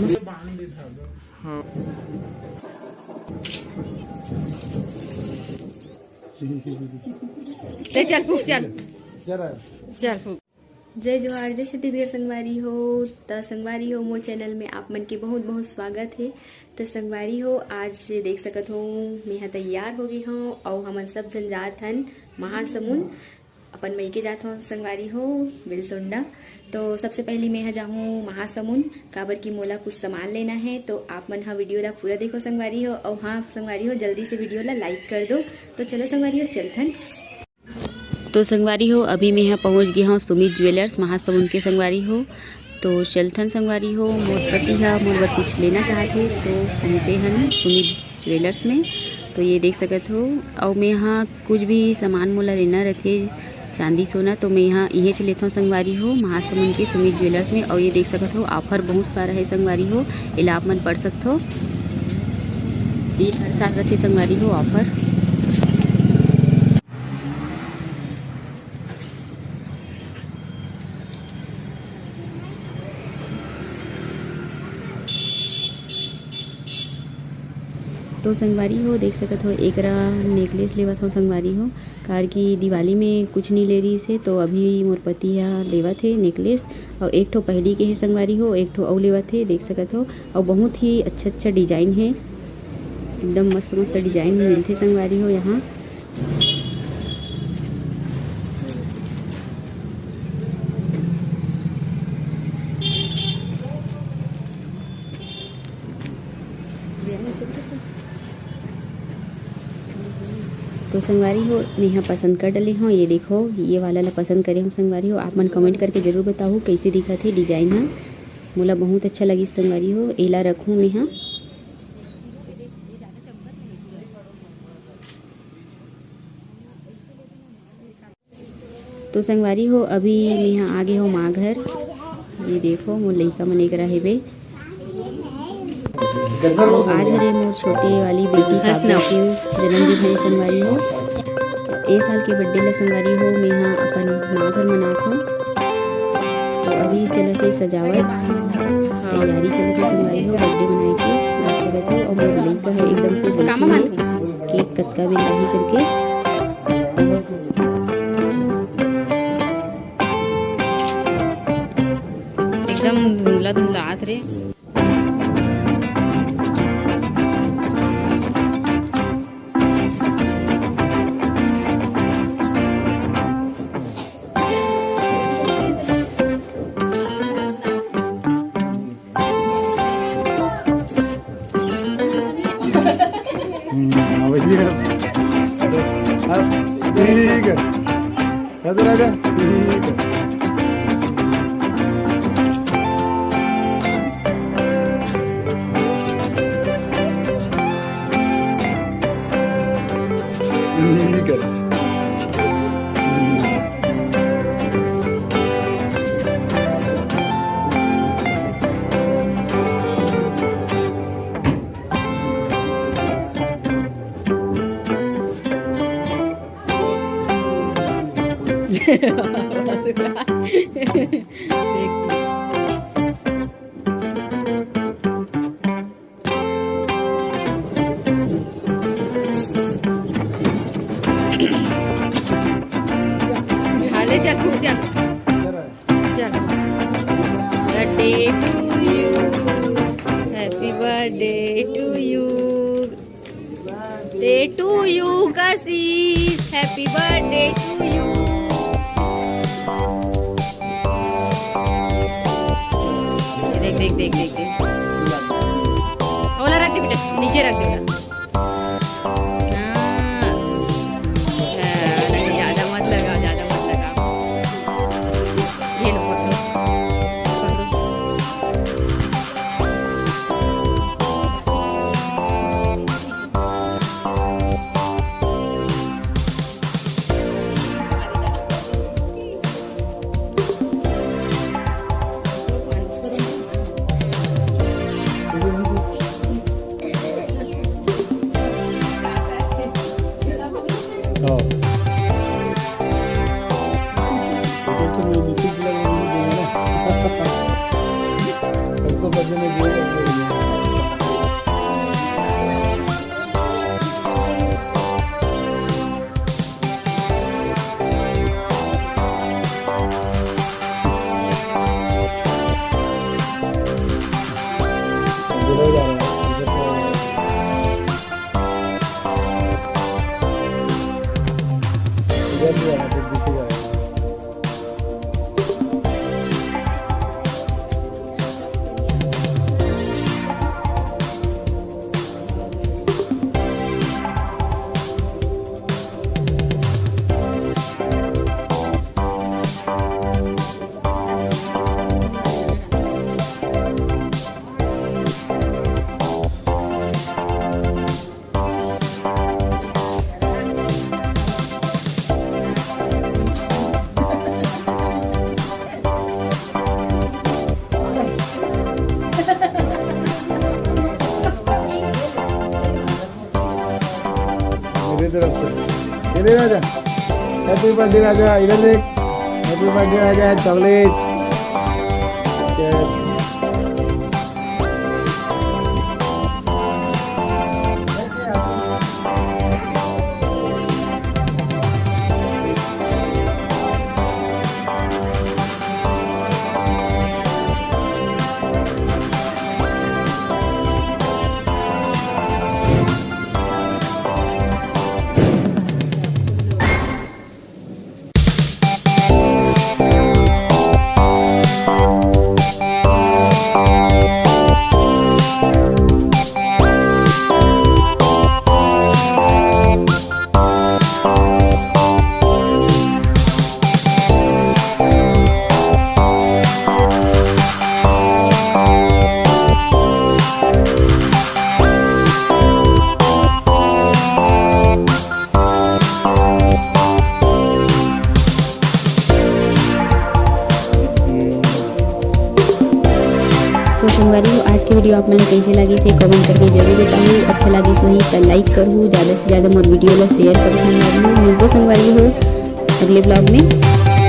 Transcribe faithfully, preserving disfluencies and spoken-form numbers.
ले चल फूक, चल। चल फूक। जय जोहार, जय छत्तीसगढ़ संगवारी हो। त संगवारी हो, मोर चैनल में आप मन के बहुत बहुत स्वागत हे। त संगवारी हो, आज देख सकत हो, मेहा तैयार हो गे हव अउ हमन सब झन जात हन महासमुंद। अपन मइके जात हव संगवारी हो, बिलसोंडा। तो सबसे पहली मेहा जाहूँ महासमुंद, काबर कि मोला कुछ सामान लेना हे। तो आप मन ह वीडियो ला पूरा देखो संगवारी हो। अउ हाँ संगवारी हो, जल्दी से वीडियो ला लाइक कर दो। तो चलो संगवारी हो, चलथन। तो संगवारी हो, अभी मेहा पहुँच गे हव सुमित ज्वेलर्स महासमुंद के संगवारी हो। तो चलथन संगवारी हो, मोर पति ह मोर बर कुछ लेना चाहत हे, तो पहुँचे हन सुमित ज्वेलर्स में। तो ये देख सकत हो, अउ मेहा कुछ भी सामान मोला लेना रथे, चांदी सोना, तो मेहा इहेच लेथव संगवारी हो, महासमुंद के सुमित ज्वेलर्स में। अउ ये देख सकत हो, ऑफर बहुत सारा हे संगवारी हो, एला आप मन पढ़ सकत हो। ये हर साल रथे संगवारी हो ऑफर। तो संगवारी हो, देख सकत हो, एकरा नेकलेस लेवत हो संगवारी हो, कार कि दिवाली में कुछ नहीं ले रहिस हे, तो अभी मोर पति ह लेवत हे नेकलेस। अउ एक ठो पहिली के हे संगवारी हो, एक ठो अउ लेवत हे, देख सकत हो। अउ बहुत ही अच्छा अच्छा डिजाइन हे, एकदम मस्त मस्त डिजाइन मिलथे संगवारी हो यहाँ। तो संगवारी हो, मेहा पसंद कर डले हव। ये देखो, ये वाला ला पसंद करे हव संगवारी हो। आप मन कमेंट करके जरूर बताहू, कैसे दिखत हे डिजाइन ह। मोला बहुत अच्छा लगिस संगवारी हो, एला रखूँ मेहा। तो संगवारी हो, अभी मेहा आ गे हव माँ घर। ये देखो, मोर लइका मन एकरा हेबे। तो आज हरे मोर छोटे वाली बेटी काव्या के जन्मदिन हरे संगवारी हो। ए साल के बर्थडे ला संगवारी हो, मेहा अपन माँ घर मनात हव। तो अभी चलत हे सजावट, तैयारी चलत हे संगवारी हो बर्थडे मनाए के। देख सकत हो, अउ मोर लइका ह एकदम से बैठे हे, केक कतका बेर लाही करके। एकदम धुंधला धुंधला आत रे। हम्म, हाँ, वही है। बस, ठीक है। राजा, राजा, ठीक है। ठीक है। हाले चल, चल। चल। Birthday to you, happy birthday to you, day to you, Kashish, happy birthday to you। देख, देख, देख, देख, देख। ओला रख दे बेटा, नीचे रख दे ओला। हाँ। हाँ, नहीं, ज्यादा मत लगाओ, ज्यादा मत लगाओ। ये लो, पकड़ो। पकड़ो। हाँ। इधर तो मैं नीचे लगा देंगे ना। अब तो बजे में गेल है। मेरी तरफ से। ये ले राजा, हैप्पी बर्थडे राजा, इधर देख, हैप्पी बर्थडे राजा, चॉकलेट। तो संगवारी हो, आज के वीडियो आप मन ला कइसे लागिस, ये कमेंट करके जरूर बताहू। अच्छा लागिस होही त लाइक करहू, ज्यादा से ज्यादा मोर वीडियो ला शेयर करहू संगवारी हो। मिलबो संगवारी हो अगले ब्लॉग में।